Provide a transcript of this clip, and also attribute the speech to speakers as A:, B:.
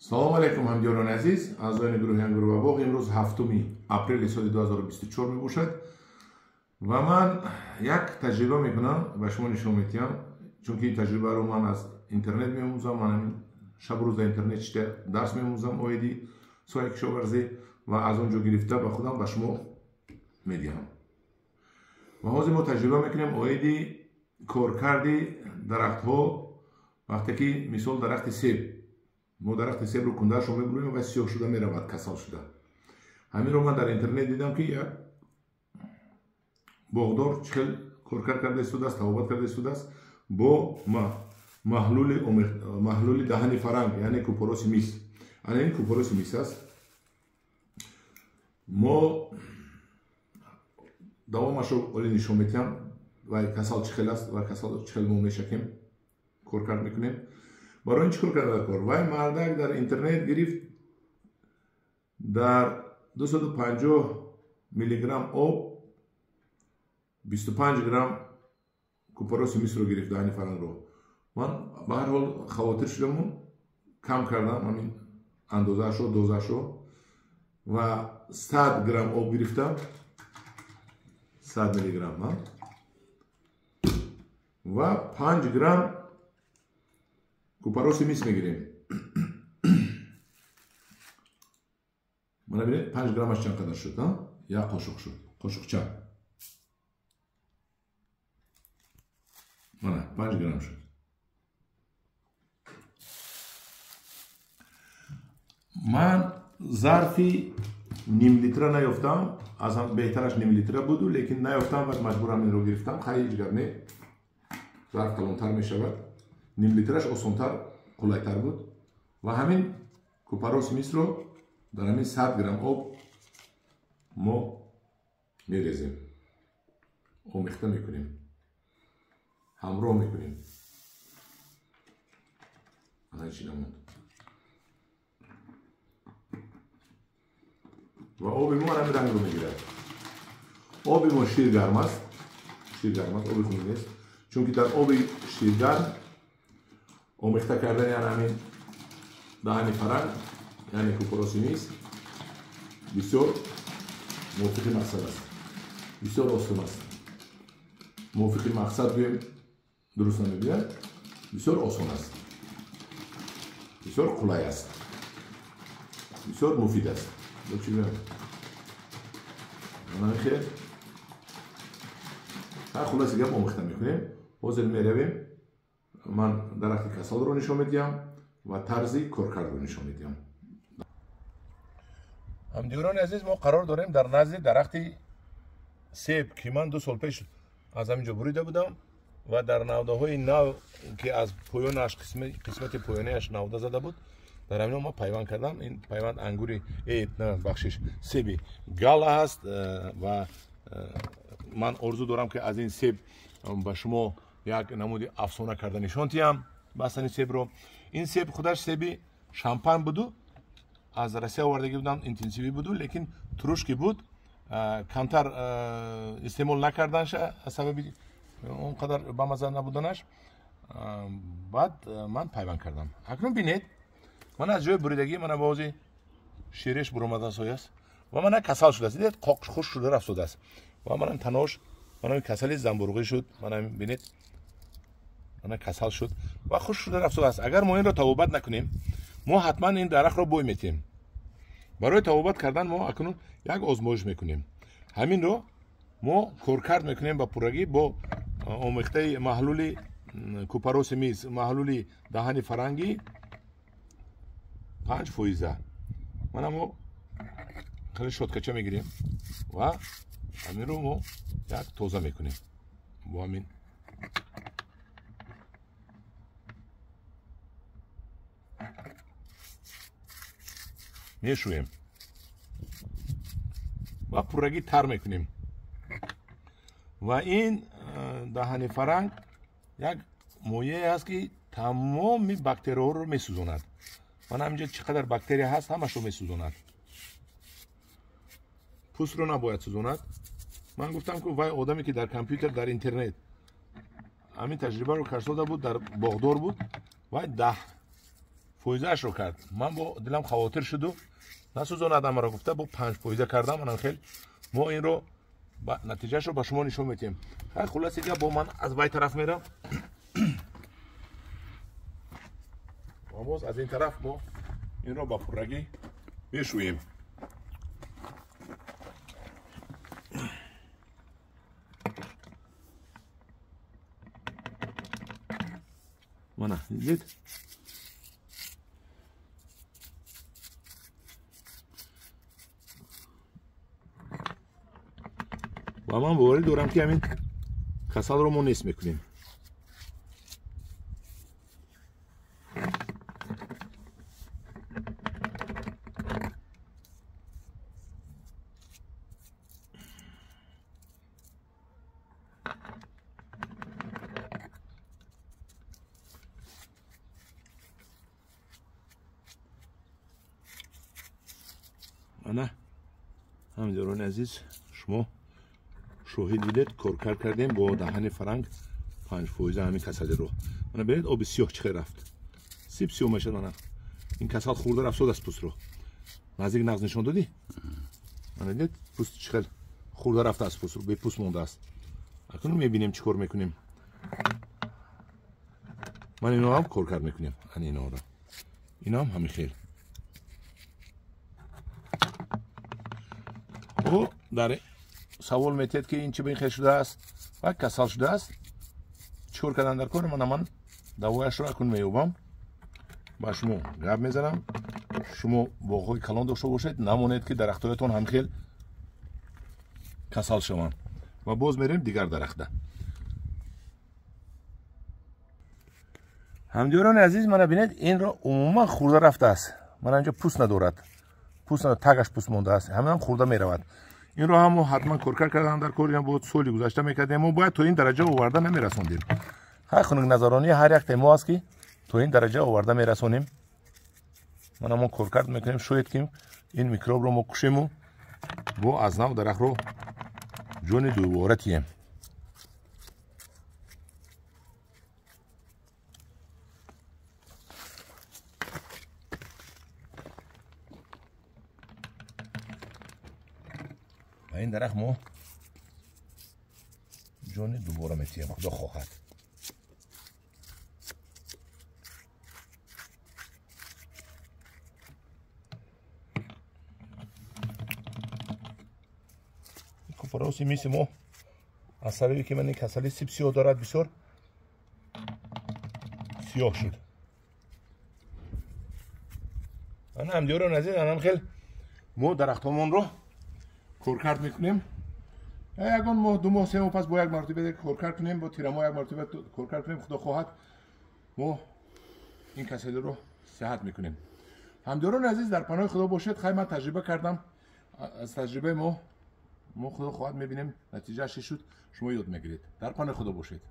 A: Салом алейкум, ҳамдиёрони азиз, аъзоёни гурӯҳи Ангур ва боғ. Имрӯз 7 апрели соли 2024 мебошад ва ман як таҷриба мекунам, ба шумо нишон медиҳам, чунки ин таҷрибаро ман аз интернет меомӯзам. Ман шабу рӯз дар интернет чита дарс меомӯзам оиди соҳаи кишоварзӣ ва аз он ҷо гирифта ба худам ба шумо медиҳам. Ва ҳозир мо таҷриба мекунем оиди коркарди дарахтҳо. Вақте ки мисол дарахти себ, мо дарахти себро кундаашро мебурем ва сиёҳ шуда меравад, касал шуда. Ҳаминро ман дар интернет дидам, ки як боғдор чӣ хел коркард карда истодааст, табобат карда истодааст бо маҳлули даҳани фаранг, яъне купороси мис. Ана ин купороси мис аст. Мо давомашро оли нишон медиҳам ва касал чӣ хел аст ва касал чӣ хел мо мешакем, коркард мекунем. Барои ин чӣ кор карда кор? Вай мардак дар интернет гирифт дар 250 миллиграмм об 25 грамм купороси мисро гирифт, даҳани фарангро. Ман ба ҳар ҳол хавотир шудаму кам кардам ҳамин андозаашро, дозаашро ва 100 грамм об гирифтам, 100 миллиграмм ва 5 грамм купороси мис мегирем. Мана бинед, 5 граммаш чанд қадар шуд? Як қошуқ шуд, қошуқча. Мана 5 грамм шуд. Ман зарфи ним литра наёфтам, аз ҳам беҳтараш ним литра буду, лекин наёфтам ва маҷбурам инро гирифтам. Хай, ҳеҷ гап не, зарф калонтар мешавад. Ним литраш осонтар, қулайтар буд. Ва ҳамин купороси мисро дар ҳамин 100 грамм об мо мерезем, омехта мекунем, ҳамроҳ мекунем. Ана чӣ намонд. Ва оби мо ҳамин рангро мегирад. Оби мо ширгарм аст, ширгарм аст, оби хунук нест, чунки дар оби ширгарм омехта кардани ҳамин даҳани фаранг, яъне купороси мис, бисёр мувофиқи мақсад аст, бисёр осон аст. Мувофиқи мақсад гӯем дуруст намегӯяд, бисёр осон аст, бисёр қулай аст, бисёр муфид аст. Чӣ гӯям? Ана хел ҳар хулоси гап омехта мекунем. Ҳозир меравем, ман дарахти касалро нишон медиҳам ва тарзи коркардро нишон медиҳам. Ҳамдиёрони азиз, мо қарор дорем дар назди дарахти себ, ки ман 2 сол пеш аз ҳамин ҷо бурида будам ва дар навдаҳои нав, ки аз поёнаш қисмати поёнияш навда зада буд, дар ҳамин ман пайванд кардам. Ин пайванд ангури, бахшиш, себи гала ҳаст ва ман орзу дорам, ки аз ин себ ба шумо як намуди афсона карда нишон диҳам бастани себро. Ин себ худаш себи шампан буду, аз Россия овардагӣ будам, интенсивӣ буду, лекин турушки буд, камтар истеъмол накарданша аз сабаби он қадар бамаза набуданаш. Баъд ман пайванд кардам. Акнун бинед, ман аз ҷои буридагӣ мана бози ширеш буромадасояст ва мана касал шудааст. Дидед, қоқ хушк шуда рафтодааст ва манам танош, манам касали замбуруғӣ шуд. Манам бинед, мана касал шуд ва хушк шуда рафтодааст. Агар мо инро табобат накунем, мо ҳатман ин дарахтро бой метиҳем. Барои табобат кардан мо акнун як озмоиш мекунем. Ҳаминро мо коркард мекунем ба пуррагӣ бо омехтаи маҳлули купороси мис, маҳлули даҳани фарангӣ 5%. Мана мо хеле шоткача мегирем ва ҳаминро мо як тоза мекунем бо ҳамин. Мешӯем ва пуррагӣ тар мекунем. Ва ин даҳани фаранг як мояе аст, ки тамоми бактерияҳоро месӯзонад. Мана ҳаминҷо чӣ қадар бактерия ҳаст, ҳамашро месӯзонад. Пӯстро набояд сӯзонад. Ман гуфтам, ки вай одаме, ки дар компютер, дар интернет ҳамин таҷрибаро карсода буд, дар боғдор буд, вай 10 фоизаашро кард. Ман бо дилам хавотир шуду насӯзонад амаро гуфта бо 5 фоиза кардам. Анам хел мо инро натиҷаашро ба шумо нишон медиҳем. Хай, хулоси гап, бо ман аз вай тараф мерам ва боз аз ин тараф мо инро ба пуррагӣ мешӯем. Мана дидед, ва ман боварӣ дорам, ки ҳамин касалро мо нест мекунем. Ана, ҳамдиёрони азиз, шумо шоҳид будед, коркард кардем бо даҳани фаранг 5 фоиза ҳамин касалиро. Мана бинед, оби сиёҳ чӣ хел рафт, сиб сиёҳ мешад. Мана ин касал хӯрда рафтод аст пӯстро. Наздик нағз нишон додӣ? Мана дидед, пӯст чӣ хел хӯрда рафтааст, пӯстро бепӯст мондааст. Акнун мебинем чӣ кор мекунем. Ман ино ҳам коркард мекунем. Ана иноро, ино ҳам ҳамин хел. Ӯ дар савол метиҳад, ки ин чӣ ба ин хел шудааст ва касал шудааст, чӣ кор кардан дар кор? Мана ман давояшро акнун меёбам, ба шумо гап мезанам. Шумо боғҳои калон дошта бошед, намонед, ки дарахтҳоятон ҳамхел касал шаванд. Ва боз мерем дигар дарахта. Ҳамдиёрони азиз, мана бинед, инро умуман хӯрда рафтааст. Мана инҷо пӯст надорад, пӯст тагаш пӯст мондааст, ҳаминам хӯрда меравад. Инро ҳам мо ҳатман коркард кардан дар кор, бо соли гузашта мекардем. Мо бояд то ин дараҷа оварда намерасондем. Хай, хунукназаронии ҳар як мо аст, ки то ин дараҷа оварда мерасонем. Мана мо коркард мекунем, шояд ки ин микробро мо кушему бо аз нав дарахтро ҷони дубора тием. Ва ин дарахт мо ҷони дубора метиҳем, худо хоҳад. Купороси миси мо аз сабаби ки ман ин касали сиб сиёҳ дорад, бисёр сиёҳ шуд. Ана, ҳамдиёрони азиз, анам хел мо дарахтҳомонро коркард мекунем. Ягон моҳ, 2 моҳ, 3 моҳ пас бо як мартиба коркард кунем, бо тирамоҳ як мартиба коркард кунем. Худо хоҳад, мо ин касалиро сиҳат мекунем. Ҳамдиёрони азиз, дар паноҳи худо бошед. Хай, ман таҷриба кардам, аз таҷрибаи мо худо хоҳад мебинем натиҷааш чӣ шуд, шумо ёд мегиред. Дар паноҳи худо бошед.